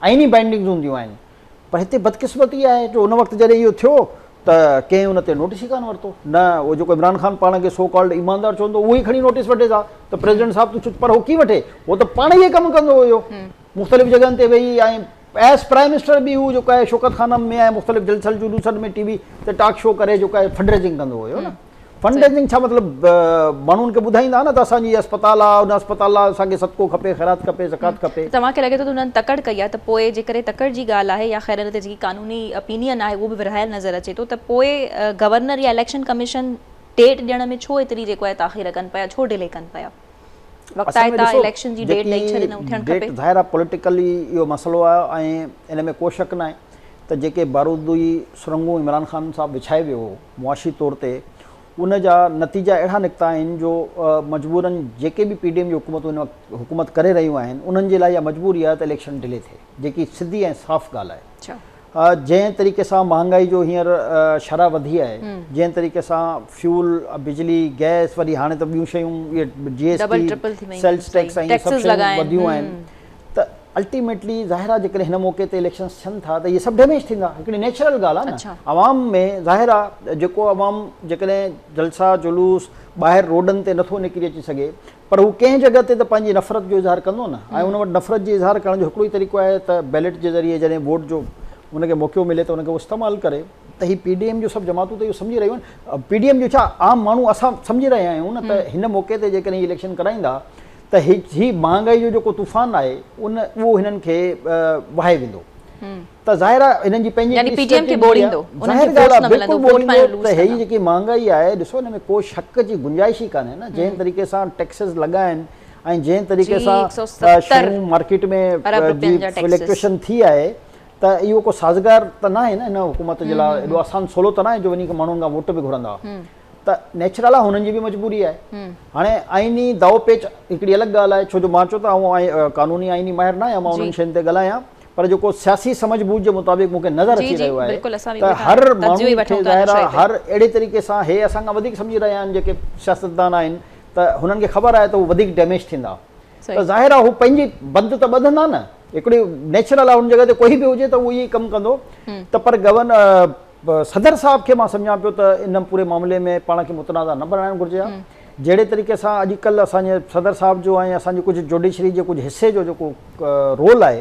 B: آئيني بائنڊنگز هونديون آهن پر هتي بدقسمتي آهي جو ان وقت جڏهن اهو ٿيو ته ڪنهن ان تي نوٽيس ئي ڪانه ورتو نه اهو جيڪو عمران خان پاڻ کي سو ڪالڊ ايماندار چوندو اهو ئي کڻي نوٽيس وٺي ٿا ته پريزيڊنٽ صاحب تون ڇو پر هو ڪيئن وٺي هو ته پاڻ اهي ڪم ڪندو هيو مختلف جڳهن تي ويهي ۽ ايز پرائم منسٽر به هو جيڪو آهي شوڪت خانم ۾ ۽ مختلف جلسن جلوسن ۾ ٽي وي تي ٽاڪ شو ڪري جيڪو آهي فنڊ ريزنگ ڪندو هيو نه. فنڊ ريزنگ ڇا مطلب ماڻهن کي ٻڌائيندا نه ته اسان جي اسپتال آ ان اسپتال لاء اسان کي صدقو کپي خيرات کپي زڪوات کپي.
A: توهان کي لڳي ٿو ته انهن تڪڙ ڪئي آ ته پوء جيڪڏهن تڪڙ جي ڳالهه آهي يا خير ان تي جيڪي قانوني اپينين آهي اهو به ورهايل نظر اچي ٿو ته پوء گورنر يا اليڪشن ڪميشن ڊيٽ ڏيڻ ۾ ڇو ايتري جيڪو آهي تاخير ڪن پيا ڇو ڊلي ڪن پيا
B: اصل ۾ ڏسو جيڪي ڊيٽ ظاهر آ پوليٽيڪلي اهو مسئلو آ ۽ ان ۾ ڪو شڪ ناهي ته جيڪي بارودي سرنگون عمران خان صاحب وڇائي ويو هو معاشي طور تي ان جا نتيجا اهڙا نڪتا آهن جو مجبورن جيڪي به پي ڊي ايم جي حڪومتون هن وقت حڪومت ڪري رهيون آهن انهن جي لاء اها مجبوري آهي ته اليڪشن ڊلي ٿئي جيڪي سڌي ۽ صاف ڳالهه آهي جنهن طريقي سان مهانگائي جو هينئر شرح وڌي آهي جنهن طريقي سان فيول بجلي گئس وري هاڻي ته ٻيون شيون اهي جي ايس ٽي سيلز ٽيڪس ۽ اهي سڀ شيون وڌيون آهن ته الٽيميٽلي ظاهر آهي جيڪڏهن هن موقعي تي اليڪشنز ٿين ٿا ته اهي سڀ ڊيميج ٿيندا هڪڙي نيچرل ڳالهه آهي نه عوام ۾ ظاهر آهي جيڪو عوام جيڪڏهن جلسا جلوس ٻاهر روڊن تي نٿو نڪري اچي سگهي پر هو ڪنهن جڳهه تي ته پنهنجي نفرت جو اظهار ڪندو نه ۽ ان وٽ نفرت جي اظهار ڪرڻ جو هڪڙو ئي طريقو آهي ته بيلٽ جي ذريعي جڏهن ووٽ جو ان کي موقعو ملي ته ان کي استعمال ڪري ته هي پي ڊي ايم جو سڀ جماعتون ته اهو سمجهي رهيون آهن پي ڊي ايم جو ڇا عام ماڻهو اسان سمجهي رهيا آهيون نه ته هن موقعي تي جيڪڏهن اليڪشن ڪرائيندا ته هي مهانگائي جو جيڪو طوفان آهي ان اهو هنن کي وهائي ويندو ته ظاهر آهي هنن جي پنهنجي
A: يعني پي ٽي ايم کي ٻوڙيندو انهن کي ووٽس نه ملندو ووٽ پنهنجو لوز
B: ته هي جيڪي مهانگائي آهي ڏسو ان ۾ ڪو شڪ جي گنجائش ئي ڪانهي نه جنهن طريقي سان ٽيڪسز لڳا آهن ۽ جنهن طريقي سان شيون مارڪيٽ ۾ جي فلڪچوئيشن ٿي آهي ته اهو ڪو سازگار ته ناهي نه هن حڪومت جي لاء ايڏو آسان سولو ته ناهي جو وڃي ماڻهن کان ووٽ به گهرندا ته نيچرل آهي هنن جي به مجبوري آهي هاڻي آئيني داء پيچ هڪڙي الڳ ڳالهه آهي ڇو جو مان چيو ته آئون قانوني آئيني ماهر نه آهيان مان انهن شين تي ڳالهايان پر جيڪو سياسي سمجهه ٻوجهه جي مطابق مون کي نظر اچي رهيو آهي ته هر ماڻهو کي ظاهر آهي هر اهڙي طريقي سان هي اسان کان وڌيڪ سمجهي رهيا آهن جيڪي سياستدان آهن ته هنن کي خبر آهي ته هو وڌيڪ ڊيميج ٿيندا ته ظاهر آهي هو پنهنجي بند ته ٻڌندا نه هڪڙي نيچرل آهي ان جڳهه تي ڪوئي به هجي ته اهو ئي ڪم ڪندو ته پر گورن صدر صاحب کي مان سمجهان پيو ته ان پوري معاملي ۾ پاڻ کي متنازع نه بڻائڻ گهرجي ها جهڙي طريقي سان اڄ ڪلهه اسان جي صدر صاحب جو ۽ اسان جي ڪجهه جوڊيشري جي ڪجهه حصي جو جيڪو رول آهي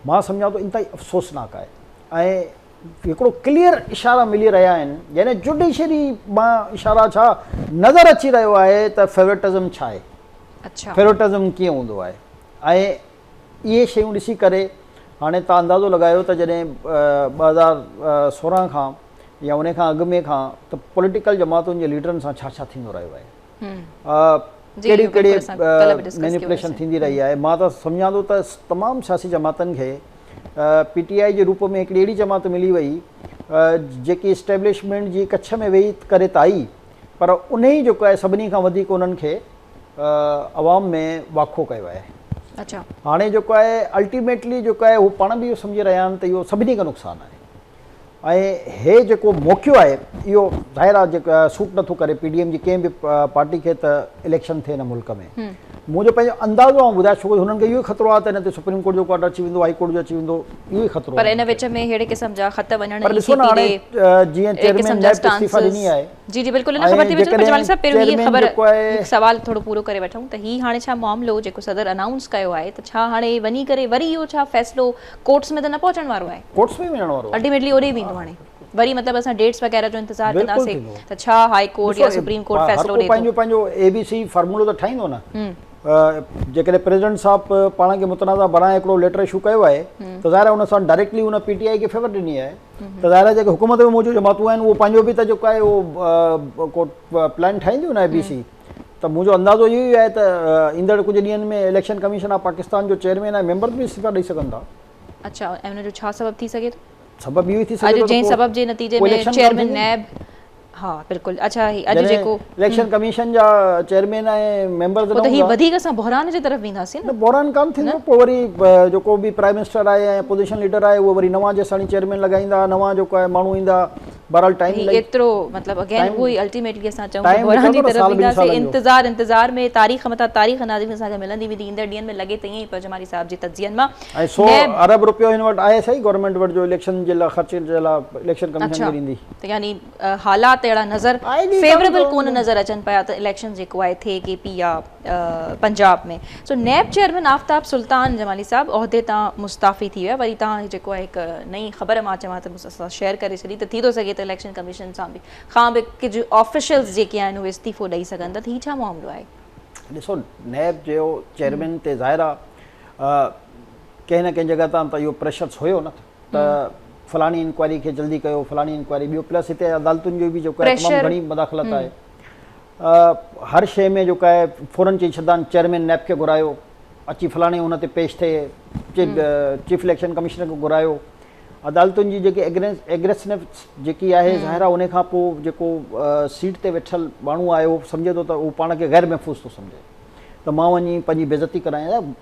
B: مان سمجهان ٿو انتهائي افسوسناڪ آهي ۽ هڪڙو ڪليئر اشارا ملي رهيا آهن يعني جوڊيشري مان اشارا ڇا نظر اچي رهيو آهي ته فيورٽزم ڇا آهي فيورٽزم ڪيئن هوندو آهي ۽ اهي شيون ڏسي ڪري هاڻي توهان اندازو لڳايو ته جڏهن 2016 کان يا ان کان اڳ ۾ کان ته پوليٽيڪل جماعتن جي ليڊرن سان ڇا ڇا ٿيندو رهيو آهي ڪهڙي ڪهڙي مينيپوليشن ٿيندي رهي آهي مان ته سمجهان ٿو ته تمام سياسي جماعتن کي پي ٽي آء جي روپ ۾ هڪڙي اهڙي جماعت ملي وئي جيڪي اسٽيبلشمينٽ جي ڪڇ ۾ ويهي ڪري ته آئي پر انهي جيڪو آهي سڀني کان وڌيڪ انهن کي عوام ۾ واکو ڪيو آهي.
A: اڇا.
B: هاڻي جيڪو آهي الٽيميٽلي جيڪو آهي هو پاڻ به اهو سمجهي رهيا آهن ته اهو سڀني کي نقصان آهي ۽ هي جيڪو موقعو آهي اهو ظاهر آهي جيڪو سوٽ نٿو ڪري پي ڊي ايم جي ڪنهن به پارٽي کي ته اليڪشن ٿئي هن ملڪ ۾ منهنجو پنهنجو اندازو آئون ٻڌايان ڇو هنن کي اهو ئي خطرو آهي ته هن تي سپريم ڪورٽ جو آرڊر اچي ويندو هائي ڪورٽ جو اچي ويندو اهو ئي خطرو
A: پر ان وچ ۾ ههڙي قسم جا خط وڃڻ
B: پر ڏسو نه هاڻي جيئن چيئرمين نيب استعيفا ڏني آهي
A: جي جي بلڪل ان خبر تي به اچون پر جمالي صاحب پهريون هي خبر هڪ سوال ٿورو پورو ڪري وٺون ته هي هاڻي ڇا معاملو جيڪو صدر انائونس ڪيو آهي ته ڇا هاڻي وڃي ڪري وري اهو ڇا فيصلو ڪورٽس ۾ ته نه پهچڻ وارو آهي
B: ڪورٽس ۾ وڃڻ وارو
A: آهي الٽيميٽلي اوڏي ويندو هاڻي وري مطلب اسان ڊيٽس وغيره جو انتظار ڪنداسين ته ڇا هائي ڪورٽ يا سپريم ڪورٽ فيصلو ڏي
B: ٿو پنهنجو پنهنجو اي بي سي فارمولو ته ٺاهيندو نه جيڪڏهن پريزيڊنٽ صاحب پاڻ کي متنازع بڻائي هڪڙو ليٽر اشو ڪيو آهي ته ظاهر آهي ان سان ڊائريڪٽلي ان پي ٽي آء کي فيور ڏني آهي ته ظاهر آهي جيڪي حڪومت ۾ موجود جماعتون آهن اهو پنهنجو به ته جيڪو آهي اهو ڪو پلان ٺاهينديون نه اي بي سي ته منهنجو اندازو اهو ئي آهي ته ايندڙ ڪجهه ڏينهن ۾ اليڪشن ڪميشن آف پاڪستان جو چيئرمين ۽ ميمبر به استعيفا ڏئي سگهن ٿا.
A: اڇا ۽ ان جو ڇا سبب ٿي سگهي ٿو؟
B: سبب اهو ئي ٿي سگهي ٿو
A: اڄ جنهن سبب جي نتيجي ۾ چيئرمين نيب ها بلڪل اڇا هي اڄ جيڪو
B: اليڪشن ڪميشن جا چيئرمين ۽ ميمبرز
A: نه هوندا ته هي وڌيڪ اسان بحران جي طرف وينداسين
B: نه بحران ڪانه ٿيندو پوء وري جيڪو به پرائم منسٽر آهي ۽ اپوزيشن ليڊر آهي اهو وري نوان جيساڻي چيئرمين لڳائيندا نوان جيڪو آهي ماڻهو ايندا بهرحال ٽائيم
A: هي ايترو مطلب اگين اهو ئي الٽيميٽلي اسان چئون ته بحران جي طرف وينداسين انتظار انتظار ۾ تاريخ مٿان تاريخ ناظرين اسان کي ملندي ويندي ايندڙ ڏينهن ۾ لڳي ته ائين ئي پيو جمالي صاحب جي تجزين مان
B: ۽ 100 ارب رپيو هن وٽ آهي صحيح گورنمينٽ وٽ جو اليڪشن جي لاء خرچ جي لاء اليڪشن ڪميشن کي ڏيندي
A: ته يعني حالات اهڙا نظر فيوريبل ڪونه نظر اچن پيا ته اليڪشن جيڪو آهي ٿئي ڪي پي يا پنجاب ۾ سو نيب چيئرمين آفتاب سلطان جمالي صاحب عهدي تان مستعفي ٿي ويا وري تان جيڪو آهي هڪ نئين خبر مان چوان ته مون سان شيئر ڪري ڇڏي ته ٿي ٿو سگهي ته ته اليڪشن ڪميشن سان به کان به ڪجهه آفيشلز جيڪي آهن اهي استعيفو ڏئي سگهن ٿا ته هي ڇا معاملو آهي؟
B: ڏسو نيب جو چيئرمين تي ظاهر آ ڪنهن نه ڪنهن جڳهه تان ته اهو پريشرز هيو نه ته فلاڻي انڪوائري کي جلدي ڪيو فلاڻي انڪوائري ٻيو پلس هتي عدالتن جو به جيڪو آهي تمام گهڻي مداخلت آهي هر شيء ۾ جيڪو آهي فورن چئي ڇڏندا آهن چيئرمين نيب کي گهرايو اچي فلاڻي ان تي پيش ٿئي چيف اليڪشن ڪمشنر کي گهرايو عدالتن جي جيڪي ايگريسنس جيڪي آهي ظاهر آهي ان کان پوء جيڪو سيٽ تي ويٺل ماڻهو آهي اهو سمجهي ٿو ته اهو پاڻ کي غير محفوظ ٿو سمجهي ته مان وڃي پنهنجي بيعزتي ڪرايان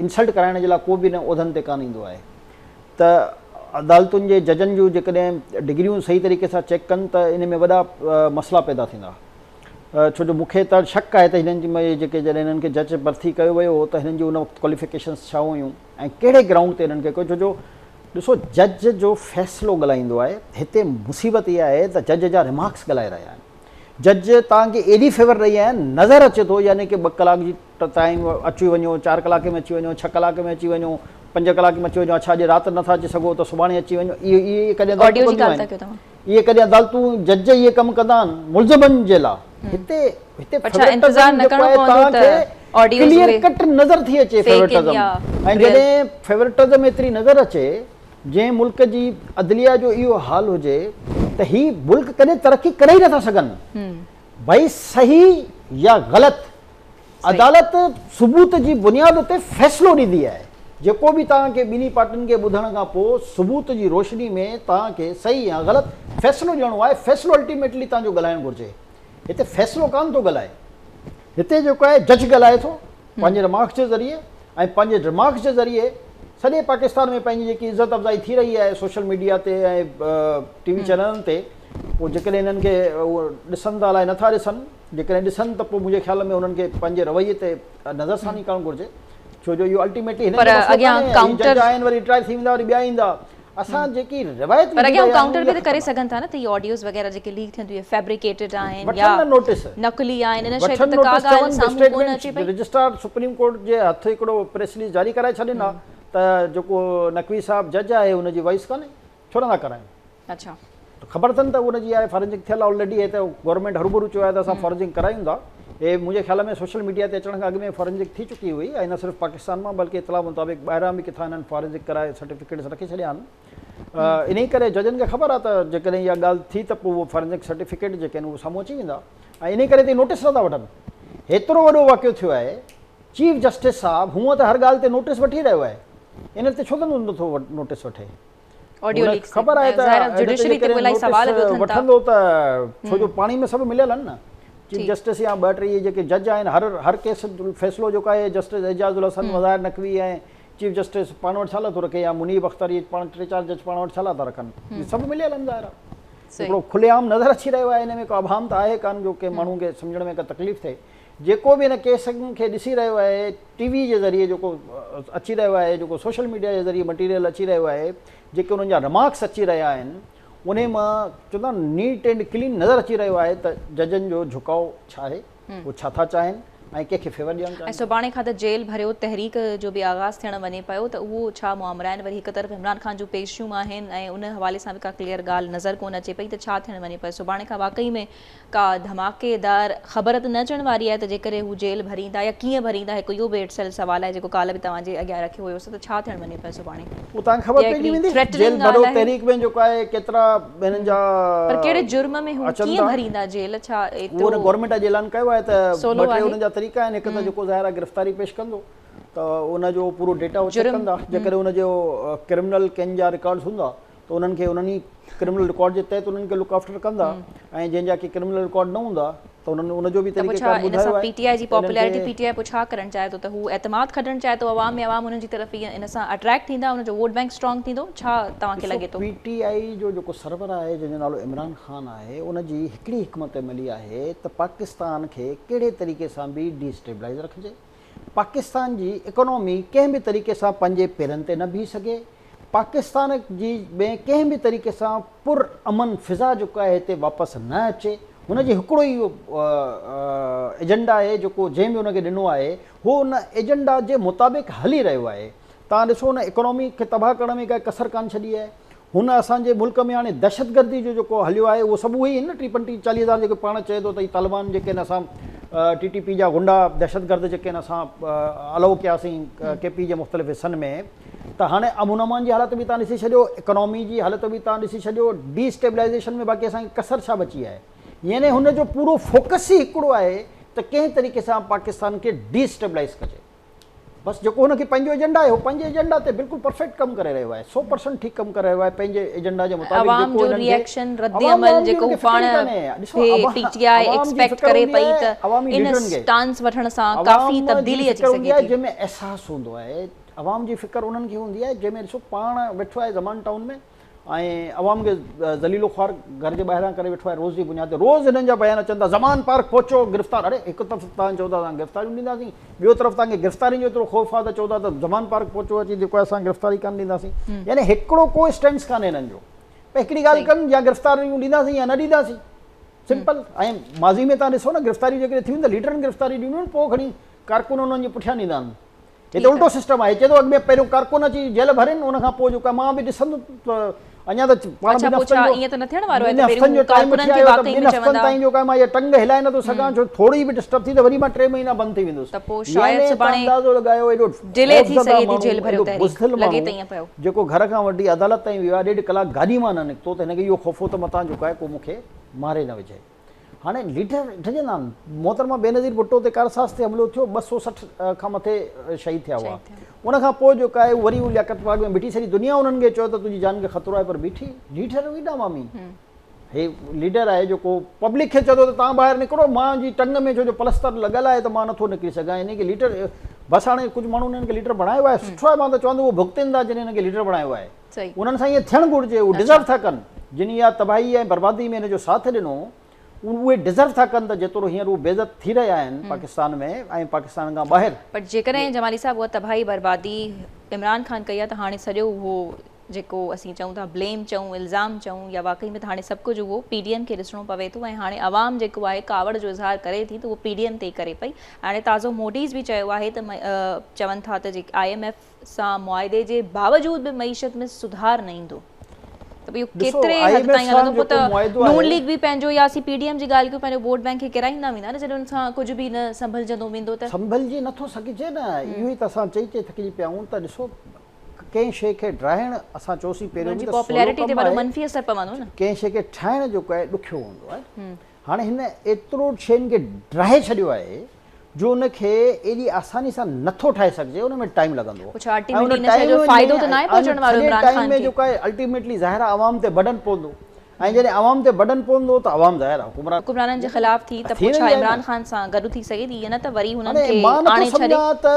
B: انسلٽ ڪرائڻ جي لاء ڪو به ان عهدن تي ڪانه ايندو آهي ته عدالتن جي ججن جون جيڪڏهن ڊگريون صحيح طريقي سان چيڪ ڪن ته ان ۾ وڏا مسئلا پيدا ٿيندا ڇو جو مون کي ته شڪ آهي ته هنن جي جيڪي جڏهن هنن کي جج ڀرتي ڪيو ويو هو ته هنن جون ان وقت ڪواليفڪيشنس ڇا هيون ۽ ڪهڙي گرائونڊ تي هنن کي ڪيو ڇو جو ڏسو جج جو فيصلو ڳالهائيندو آهي هتي مصيبت اها آهي ته جج جا ريمارڪس ڳالهائي رهيا آهن جج توهان کي ايڏي فيور رهي آهي نظر اچي ٿو يعني ڪي ٻه ڪلاڪ جي ٽائيم اچي وڃو چار ڪلاڪ ۾ اچي وڃو ڇهه ڪلاڪ ۾ اچي وڃو پنج ڪلاڪ ۾ اچي وڃو اڇا اڄ رات نٿا اچي سگهو ته سڀاڻي اچي وڃو اهي اهي ڪڏهن عدالتون ڪنديون آهن اهي ڪڏهن عدالتون جج اهي ڪم ڪندا آهن ملزمن جي لاء هتي هتي
A: انتظار نه ڪرڻو پوندو ته آڊيوز
B: ڪليئر ڪٽ نظر ٿي اچي فيورٽزم ۽ جڏهن فيورٽزم ايتري نظر اچي جنهن ملڪ جي عدليه جو اهو حال هجي ته هي ملڪ ڪڏهن ترقي ڪري ئي نٿا سگهن ڀئي صحيح يا غلط عدالت ثبوت جي بنياد تي فيصلو ڏيندي آهي. جيڪو به توهان کي ٻنهي پارٽين کي ٻڌڻ کان پوء ثبوت جي روشني ۾ توهان کي صحيح يا غلط فيصلو ڏيڻو آهي، فيصلو الٽيميٽلي توهان جو ڳالهائڻ گهرجي. هتي فيصلو ڪانه ٿو ڳالهائي. هتي جيڪو آهي جج ڳالهائي ٿو پنهنجي رمارڪس جي ذريعي ۽ پنهنجي رمارڪس جي ذريعي سڄي پاڪستان ۾ پنهنجي جيڪي عزت افزائي ٿي رهي آهي سوشل ميڊيا تي ۽ ٽي وي چينلن تي پوء جيڪڏهن انهن کي ڏسن ٿا الائي نٿا ڏسن. جيڪڏهن ڏسن ته پوء منهنجي خيال ۾ انهن کي پنهنجي رويي تي نظرثاني ڪرڻ گهرجي ڇو جو اهو الٽيميٽلي هنن جو مسئلو ڪانهي هي جج آهن وري رٽائر ٿي ويندا وري ٻيا ايندا اسان جيڪي روايت
A: پر اڳيان ڪائونٽر به ته ڪري سگهن ٿا نه ته اهي آڊيوز وغيره جيڪي ليڪ ٿين ٿيون اهي فيبريڪيٽيڊ آهن يا نقلي آهن ان شيء تي ته ڪا ڳالهه سامهون ڪونه اچي پئي.
B: رجسٽرار سپريم ڪورٽ جي هٿ هڪڙو پريس رليز جاري ڪرائي ڇڏين ها ته جيڪو نقوي صاحب جج آهي ان جي وائس ڪانهي ڇو نٿا ڪرائين؟
A: اڇا.
B: خبر اٿن ته ان جي آهي فارينزڪ ٿيل آلريڊي هي ته گورنمينٽ هروڀرو چيو آهي ته اسان فارينزڪ ڪرايون ٿا هي منهنجي خيال ۾ سوشل ميڊيا تي اچڻ کان اڳ ۾ فارينزڪ ٿي چڪي هئي ۽ نه صرف پاڪستان مان بلڪه اطلاع مطابق ٻاهران به ڪٿان هنن فارينزڪ ڪرائي سرٽيفڪيٽس رکي ڇڏيا آهن انهي ڪري ججن کي خبر آهي ته جيڪڏهن اها ڳالهه ٿي ته پوء اهو فارينزڪ سرٽيفڪيٽ جيڪي آهن اهي سامهون اچي ويندا ۽ انهي ڪري ته نوٽيس نٿا وٺن هيترو وڏو واقعو ٿيو آهي چيف جسٽس صاحب هونء ته هر ڳالهه تي نوٽيس وٺي رهيو آهي ان تي ڇو ته نٿو نوٽيس وٺي
A: آڊيو ليڪس
B: خبر آهي ته
A: جوڊيشري تي به الاهي سوال به اٿن
B: ٿا وٺندو ته ڇو جو پاڻي ۾ سڀ مليل آهن نه چيف جسٽس يا ٻه ٽي جيڪي جج آهن هر هر ڪيس فيصلو جيڪو آهي justice Ejaz ul Hassan Mazahir Naqvi ۽ chief justice پاڻ وٽ ڇا لاء ٿو رکي يا منيب اختر اهي پاڻ ٽي چار جج پاڻ وٽ ڇا لاء ٿا رکن سڀ مليل آهن ظاهر آهي هڪڙو کلي عام نظر اچي رهيو آهي ان ۾ ڪو ابهام ته آهي ڪانه جو ڪنهن ماڻهو کي سمجهڻ ۾ ڪا تڪليف ٿئي جيڪو به هن ڪيس کي ڏسي رهيو آهي ٽي وي جي ذريعي جيڪو اچي رهيو آهي جيڪو سوشل ميڊيا جي ذريعي مٽيريل اچي رهيو آهي جيڪي انهن جا رمارڪس اچي رهيا آهن انهي مان چوندا آهن نيٽ اينڊ ڪلين نظر اچي رهيو آهي ته ججن جو جهڪاء ڇا آهي هو ڇا ٿا چاهين ۽ ڪنهن کي فيور ڏيڻ چاهين
A: ۽ سڀاڻي کان ته جيل ڀريو تحريڪ جو به آغاز ٿيڻ وڃي پيو ته اهو ڇا معامرا آهن وري هڪ طرف عمران خان جون پيشيون آهن ۽ ان حوالي سان به ڪا ڪليئر ڳالهه نظر ڪونه اچي پئي ته ڇا ٿيڻ وڃي پيو سڀاڻي کان واقعي ۾ ڪا ڌماڪيدار خبر ته نه اچڻ واري آهي ته جيڪڏهن هو جيل ڀريندا يا ڪيئن ڀريندا هڪ اهو به ايٽسيل سوال آهي جيڪو ڪالهه به توهان جي اڳيان رکيو هيو سو ته ڇا ٿيڻ وڃي پيو سڀاڻي
B: اهو توهان کي خبر پئجي ويندي جيل ڀرو تحريڪ ۾ جيڪو آهي ڪيترا هنن جا
A: پر ڪهڙي جرم ۾ هو ڪيئن ڀريندا جيل ڇا
B: ايترو اهو گورنمينٽ اڄ اعلان ڪيو آهي ته ٻه ٽي انهن جا طريقا آهن هڪ ته جيڪو ظاهر آهي گرفتاري پيش ڪندو ته ان جو پورو ڊيٽا هو چيڪ ڪندا جيڪڏهن ان جو ڪرمنل ڪنهن جا رڪارڊز هوندا ته انهن کي انهن ئي ڪرمنل رڪارڊ جي تحت انهن کي لڪ آفٽر ڪندا ۽ جنهن جا ڪي ڪرمنل رڪارڊ نه هوندا ته انهن ان جو به
A: طريقه ڪار ٻڌايو آهي. پي ٽي آء جي پاپولرٽي پي ٽي آء پوء ڇا ڪرڻ چاهي ٿو ته هو اعتماد کٽڻ چاهي ٿو عوام ۾ عوام انهن جي طرف ان سان اٽريڪٽ ٿيندا ان جو ووٽ بينڪ اسٽرانگ ٿيندو ڇا توهان کي لڳي
B: ٿو؟ پي ٽي آء جو جيڪو سربراهه آهي جنهن جو نالو عمران خان آهي ان جي هڪڙي حڪمت عملي آهي ته پاڪستان کي ڪهڙي طريقي سان به ڊي اسٽيبلائز رکجي پاڪستان جي اڪانومي ڪنهن به طريقي سان پنهنجي پيرن تي نه بيهي سگهي، پاڪستان جي ۾ ڪنهن به طريقي سان پر امن فضا جيڪا آهي هتي واپس نه اچي، هن جي هڪڙو ئي اهو ايجنڊا آهي جيڪو جنهن به هن کي ڏنو آهي هو ان ايجنڊا جي مطابق هلي رهيو آهي، توهان ڏسو هن اڪانومي کي تباهه ڪرڻ ۾ ڪا ڪسر ڪانه ڇڏي آهي، هن اسان جي ملڪ ۾ هاڻي دهشتگردي جو جيڪو هليو آهي اهو سڀ اهي ئي آهن نه ٽيهه پنٽيهه چاليهه هزار جيڪي پاڻ چئي ٿو ته هي طالبان جيڪي آهن اسان ٽي ٽي پي جا غنڊا دهشتگرد جيڪي آهن اسان الو ڪياسين ڪي پي جي مختلف حصن ۾ ته هاڻي امن امان جي حالت به تان ڏسي ڇڏيو اڪانامي جي حالت به تان ڏسي ڇڏيو ڊي اسٽيبلائزيشن ۾ باقي اسان کي ڪسر ڇا بچي آهي يعني هن جو پورو فوڪس ئي هڪڙو آهي ته ڪنهن طريقي سان پاڪستان کي ڊي اسٽيبلائز ڪجي. بس جيڪو هن کي پنهنجو ايجنڊا آهي هو پنهنجي ايجنڊا تي بلڪل پرفيڪٽ ڪم ڪري رهيو آهي 100% ٺيڪ ڪم ڪري رهيو آهي پنهنجي ايجنڊا جي مطابق
A: عوام
B: جيڪو
A: جو
B: هنن کي
A: ريئيڪشن رد
B: عوام
A: عمل
B: عوام جي
A: جيڪو
B: هن
A: هو
B: کي فڪر
A: پاڻ
B: ئي ڪانهي ڏسو
A: کي
B: عوام
A: پي ٽي آء
B: عوام جي
A: ايڪسپيڪٽ
B: فڪر
A: ڪري
B: هوندي
A: پئي
B: آهي
A: ته
B: عوامي
A: ان
B: ليڊرن کي
A: اسٽانس وٺڻ سان ڪافي
B: عوام جي
A: تبديلي اچي
B: فڪر هوندي
A: سگهي
B: آهي
A: ٿي.
B: جنهن ۾ احساس هوندو آهي عوام جي فڪر انهن کي هوندي آهي جنهن ۾ ڏسو پاڻ ويٺو آهي زمان ٽائون ۾ ۽ عوام کي ذليل و خوار گهر جي ٻاهران ڪري ويٺو آهي روز جي بنياد تي روز هنن جا بيان اچن ٿا زمان پارڪ پهچو گرفتار اڙي هڪ طرف توهان چئو ٿا اسان گرفتاريون ڏينداسين ٻيو طرف توهان کي گرفتارين جو ايترو خوف آهي ته چئو ٿا ته زمان پارڪ پهچو اچي جيڪو اسان گرفتاري ڪانه ڏينداسين يعني هڪڙو ڪو اسٽينڊس ڪانهي هنن جو هڪڙي ڳالهه ڪن يا گرفتاريون ڏينداسين يا نه ڏينداسين سمپل ۽ ماضي ۾ توهان ڏسو نه گرفتاريون جيڪڏهن ٿيون ته ليڊرن گرفتاري ڏنيون پوء کڻي ڪارڪن انهن جي پٺيان ڏيندا آهن هتي الٽو سسٽم آهي چئي ٿو اڳ ۾ پهريون ڪارڪن اچي جيل ڀرين ان کان پوء جيڪو مان به ڏسندس ته اڃا ته پاڻ
A: اڇا
B: ٻن
A: پوء
B: هفتن
A: ڇا
B: جو
A: ائين ته نه ٿيڻ وارو آهي
B: ٻن
A: ته
B: هفتن
A: پهريون
B: جو ٽائيم
A: ڪارڪنن
B: وٺي
A: کي
B: آيو ته
A: واقعي
B: ٻن
A: ۾
B: هفتن
A: چوندا
B: تائين جيڪو آهي مان اها ٽنگ هلائي نٿو سگهان ڇو ٿوري به ڊسٽرب ٿي ته وري مان ٽي مهينا بند ٿي ويندس
A: ته پوء شايد
B: يعني تان
A: سڀاڻي
B: اندازو لڳايو ايڏو
A: ڊلي ٿي
B: خوفزده
A: سگهي ٿي
B: ماڻهو
A: جيل ڀريو
B: ايڏو
A: تحريڪ
B: بزدل
A: لڳي ته
B: ماڻهو
A: ائين پيو.
B: جيڪو گهر کان وٺي عدالت تائين ويو آهي ڏيڍ ڪلاڪ گاڏي مان نه نڪتو ته هن کي اهو خوف هو ته متان جيڪو آهي ڪو مون کي ماري نه وجهي. هاڻي ليڊر ڊڄندا آهن. محترمه بينظير ڀٽو تي ڪارساز تي حملو ٿيو، 260 کان مٿي شهيد ٿيا هئا. ان کان پوء جيڪو آهي وري هو لياقت باغ ۾ بيٺي سڄي دنيا انهن کي چيو ته تنهنجي جان کي خطرو آهي پر بيٺي ليڊر هئي نه عوامي هي ليڊر آهي جيڪو پبلڪ کي چوندو ته توهان ٻاهر نڪرو مان جي ٽنگ ۾ ڇو جو پلستر لڳل آهي ته مان نٿو نڪري سگهان يعني ڪي ليڊر بس هاڻي ڪجهه ماڻهن انهن کي ليڊر بڻايو آهي سٺو آهي مان ته چوان ٿو اهو ڀڳتين ٿا جن انهن کي ليڊر بڻايو آهي. انهن سان ائين ٿيڻ گهرجي، هو ڊزرو ٿا ڪن، جن اها تباهي ۽ بربادي ۾ هن جو ساٿ ڏنو، اهي ڊزرو ٿا ڪن ته جيترو هينئر هو بيعزت ٿي رهيا آهن پاڪستان ۾ ۽ پاڪستان کان ٻاهر.
A: پر جيڪڏهن جمالي صاحب اها تباهي بربادي عمران خان ڪئي آهي ته هاڻي سڄو اهو جيڪو اسين چئون ٿا بليم چئون الزام چئون يا واقعي ۾ ته هاڻي سڀ ڪجهه اهو پي ڊي ايم کي ڏسڻو پوي ٿو ۽ هاڻي عوام جيڪو آهي ڪاوڙ جو اظهار ڪري ٿي ته اهو پي ڊي ايم تي ئي ڪري پئي هاڻي تازو موڊيز به چيو آهي ته چون ٿا ته جيڪي I M F سان معاهدي جي باوجود به معيشت ۾ سڌار نه ايندو ته اهو
B: ڏسو
A: ڪيتري
B: آئي
A: حد
B: ايم ايف
A: تائين
B: سان
A: هلندو پوء
B: جيڪو
A: ته
B: معاهدو
A: نون
B: آهي
A: ليگ به پنهنجو يا اسين پي ڊي ايم جي ڳالهه ڪيون پنهنجو ووٽ بينڪ کي ڪيرائيندا ويندا نه جڏهن ان سان ڪجهه به نه سنڀلجندو ويندو ته.
B: سنڀلجي نٿو سگهجي نه اهو ئي ته اسان چئي چئي ٿڪجي پيا آهيون ته ڏسو ڪنهن شيء کي ڊاهڻ اسان چئوسين پهريون
A: انهن جي
B: به ته سولو
A: پاپولرٽي تي
B: ڪم
A: وڏو
B: آهي
A: منفي اثر پوندو نه.
B: ڪنهن شيء کي ٺاهڻ جيڪو آهي ڏکيو هوندو آهي هاڻي هن ايترو شين کي ڊاهي ڇڏيو آهي جو ان کي ايڏي آساني سان نه ٿو ٺاهي سگهجي ان ۾ ٽائيم لڳندو
A: ڪجهه
B: ۽ ان
A: الٽيميٽلي ان شيء جو
B: ٽائيم
A: فائدو
B: ۾
A: ته ناهي
B: ان
A: پهچڻ وارو
B: سڄي
A: عمران
B: ٽائيم
A: خان
B: ۾
A: کي.
B: جيڪو آهي الٽيميٽلي ظاهر آهي عوام تي برڊن پوندو ۽ جڏهن عوام تي برڊن پوندو ته عوام ظاهر آهي حڪمران
A: حڪمرانن جي خلاف ٿي ته
B: ٿي
A: پوء ڇا
B: ويندي آهي
A: عمران
B: نه.
A: خان سان گڏ ٿي سگهي ٿي ائين نه ته وري هنن
B: هاڻي
A: کي
B: مان نٿو
A: آڻي ڇڏي
B: سمجهان ته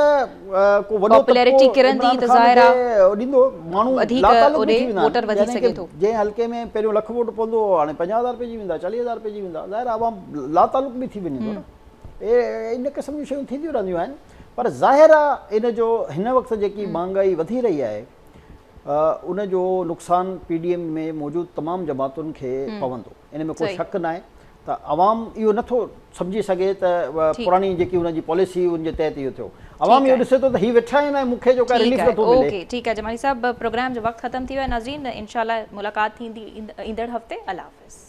B: ڪو وڏو طبقو
A: پاپولرٽي ڪرندي
B: عمران
A: ته
B: خان
A: ظاهر
B: کي
A: آهي
B: ڏيندو ماڻهو
A: وڌيڪ
B: لاتعلق به
A: اوڏي
B: ٿي ويندا
A: ووٽر
B: آهن
A: وڌي
B: يعني
A: سگهي
B: ڪي
A: ٿو.
B: جنهن حلقي ۾ پهريون لک ووٽ پوندو هو هاڻي 50000 پئجي ويندا 40000 پئجي ويندا ظاهر آهي عوام لاتعلق به ٿي وڃندو نه. ان قسم جون شيون ٿينديون رهنديون آهن پر ظاهر آهي ان جو هن وقت جيڪي مهانگائي وڌي رهي آهي ان جو نقصان پي ڊي ايم ۾ موجود تمام جماعتن کي پوندو ان ۾ ڪو شڪ ناهي ته عوام اهو نٿو سمجهي سگهي ته پراڻي جيڪي ان جي پاليسي ان جي تحت اهو ٿيو عوام اهو ڏسي ٿو ته هي ويٺا آهن ۽ مون کي جو ڪا رليف نٿو ملي.
A: اوڪي ٺيڪ آهي جمالي صاحب پروگرام جو وقت ختم ٿي ويو آهي ناظرين انشاء الله ملاقات ٿيندي ايندڙ هفتي الله حافظ.